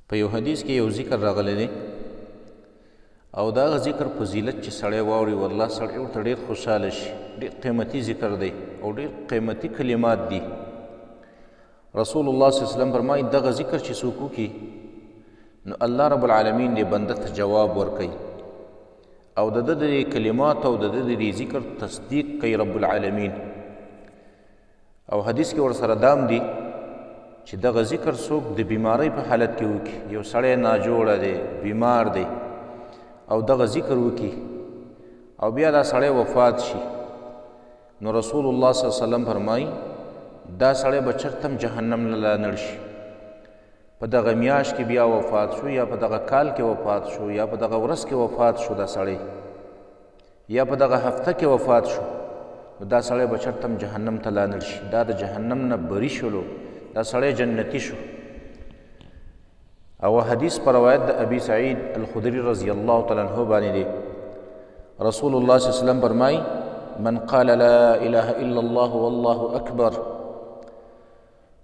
په یو حدیث کې یو ذکر راغلی دی او دا ذکر فضیلت چې سړی واوري، والله سړی ورته ډېر خوشحاله شي. ډېر قیمتي ذکر دی او ډېر قیمتي کلمات دي. رسول الله صلی الله علیه وسلم فرمایي دغه ذکر چې څوک وکړي نو الله رب العالمین دې بنده ته جواب ورکوي او د ده د دې کلماتو او د ده د دې ذکر تصدیق کوي رب العالمین. او حدیث کې ورسره دام دي چې دغه ذکر څوک د بیمارۍ په حالت کې وکړي، یو سړی ناجوړه دی، بیمار دی، او دغه ذکر وکړي او بیا دا سړی وفات شي، نو رسول الله صلی الله علیه وسلم فرمایي دا سړی به چېرته هم جهنم نه لاړ شي. په دغه میاشت کې بیا وفات شو، یا په دغه کال کې وفات شو، یا په دغه ورځ کې وفات شو دا سړی، یا په دغه هفته کې وفات شو، نو دا سړی به چېرته هم جهنم ته لاړ شي. دا د جهنم نه بری شولو، دا سړی جنتي شو. او حدیث پر روایت د ابي سعید الخدري رضی الله تعالی عنه باندې دی، رسول الله صلی الله علیه وسلم فرمایي من قال لا اله الا الله والله اکبر،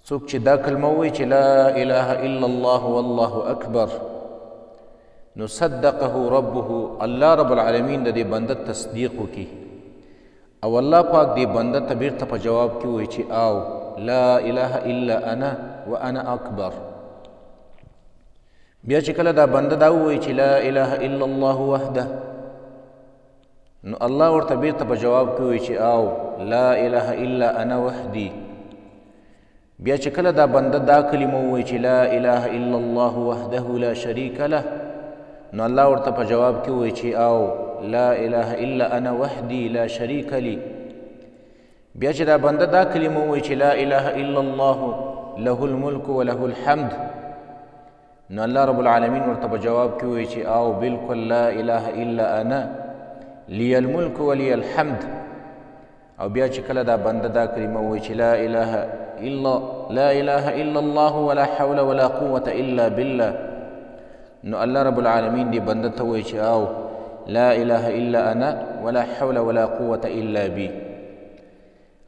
څوک چې دا کلمه ووایي چې لا اله الا الله والله اکبر، نو صدقه ربه، الله رب العالمین د دې بنده تصدیق وکړي او الله پاک دې بنده ته بیرته په جواب کې ووایي چې آو لا اله الا انا وانا اکبر. بیا چې کله دا بنده دا ووایي چې لا اله الا الله وحده، نو الله ورته بیرته په جواب کې ووایي چې آو لا اله الا انا وحدي. بیا چې کله دا بنده دا کلمه ووایي چې لا اله الا الله وحده لا شریک له، نو الله ورته په جواب کې ووایي چې آو لا اله الا انا وحدي لا شریک لي. بیا چې دا بنده دا کلمه ووایي چې لا اله الا الله له الملک وله الحمد، نو الله رب العالمین ورته په جواب کې ووایي چې آو بالکل لا اله الا انا لی الملک ولی الحمد. او بیا چې کله دا بنده دا کلمه ووایي چې لا اله الا الله ولا حول ولا قوة الا بالله، نو الله رب العالمین دې بنده ته ووایي چې آو لا اله الا انا ولا حول ولا قوة الا بي.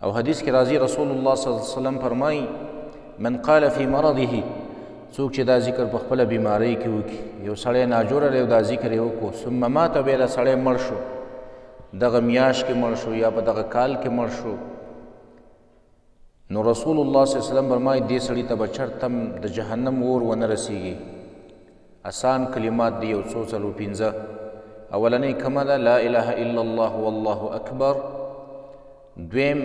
او حدیث کې راځي رسول الله صلی الله علیه وسلم فرمایي من قال فی مرضه، څوک چې دا ذکر په خپله بیمارۍ کې وکړي، یو سړی ناجوړه دی او دا ذکر یې وکړو، ثم مات، بیا دا سړی مړ شو، دغه میاشت کې مړ شو یا په دغه کال کې مړ شو، نو رسول الله صلی الله علیه وسلم فرمایي دې سړي ته به چېرته هم د جهنم اور ونه رسېږي. اسان کلمات دي، یو څو څلور پنځه. اولنۍ کومه ده؟ لا اله الا الله والله اکبر. دویم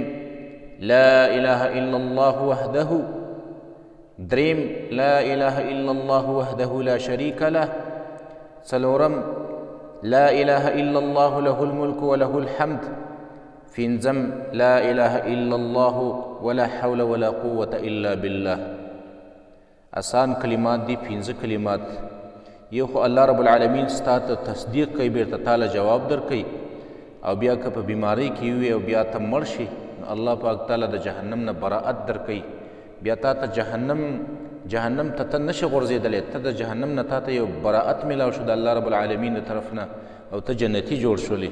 لا اله الا الله وحده. دریم لا اله الا الله وحده لا شریک له. څلورم لا اله الا الله له الملک وله الحمد. پنځم لا اله الا الله ولا حول ولا قوة الا بالله. اسان کلمات دي، پنځه کلمات. یو خو الله رب العالمین ستا ته تصدیق کوي، بیرته تاله جواب درکوي، او بیا که په بیمارۍ کې وي او بیا ته مړ شي، نو الله پاک تعالی د جهنم نه براءت درکوي. بیا تا ته جهنم ته ته نشې غورځېدلی، ته د جهنم نه تا ته یو براءت میلاو شو د الله رب العالمین د طرف نه، او ته جنتي جوړ شولې.